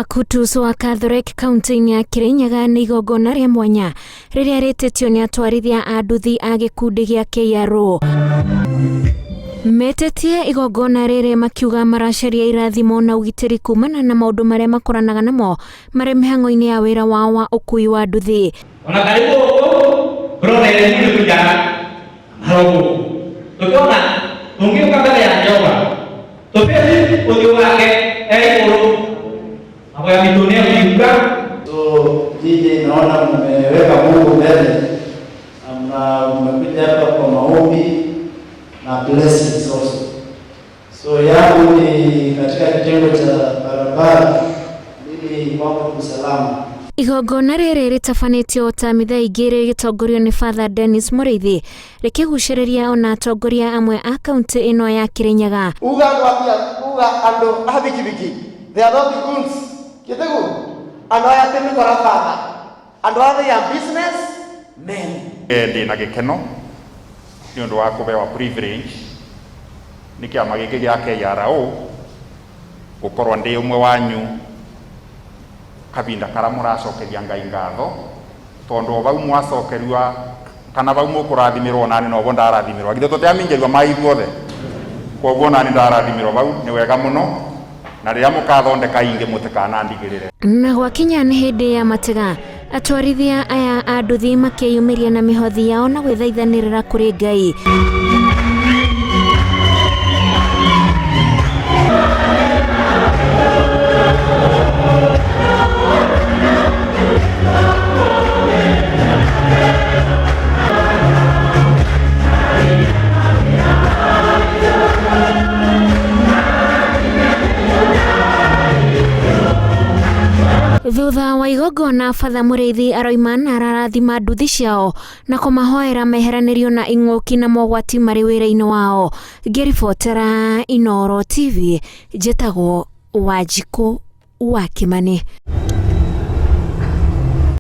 wa Kutus wa Catholic kaunti-inĩ ya Kirinyaga nĩ igongona rĩa mwanya rĩrĩa rĩtĩtio nĩ atwarithia a nduthi a gĩkundi gĩa KRO. Metĩtie igongona rĩrĩ makiuga maracaria irathimo na ũgitĩri kumana na maũndũ marĩa makoranaga namo marĩ mĩhang'o-inĩ ya wĩra wao wa ũkui wa nduthi. Ona karibu huko brother ile ndio vijana harogo tukiona tungĩũka mbere ya Jehova tũbĩthi ũthiũ wake e igũrũ mahoya mitũ nĩ egũiga. So jiji, naona mmeweka Mungu mbele na mmekuja hapa kwa maombi na blessings also. So yangu ni katika kitengo cha barabara, mimi kwangu ni salama. Igongona rĩrĩ rĩtabanĩtio ta mitha ingĩ rĩgĩtongorio nĩ Father Dennis Mũrĩithi rĩkĩgucĩrĩria ona atongoria amwe a kaunti ĩno ya Kirinyaga. Uga andu abia uga andu a bikibiki, they are not goons kitigu andu aya ti mikora father, andu aya, they are business men. Ndĩ na gĩkeno nĩ ũndũ wa kũhewa privilege nĩ kĩama gĩkĩ gĩa KRO gũkorwo ndĩ ũmwe wanyu kavinda karia mũracokeria Ngai ngatho tondũ o vau mwacokerua kana vau mũkũrathimirwo nani novo ndarathimirwo githĩ tũtiaminjĩrua mai ithuothe koguo nani ndarathimirwo vau nĩ wega mũno na rĩrĩa mũkathondeka ingĩ mũtikanandigĩrĩre. Na gwakinya nĩ hĩndĩ ya matĩga, atwarithia aya a nduthi makĩyumĩria na mĩhothi yao na gwĩthaithanĩrĩra kũrĩ Ngai. Thutha wa igongona, Father Mũrĩithi aroima na ararathima nduthi ciao na kũmahoera meheranĩrio na ing'ũki na mogwati marĩ wĩra-inĩ wao. Ngĩribotera Inooro TV, njĩtagwo Wanjikũ wa Kĩmani.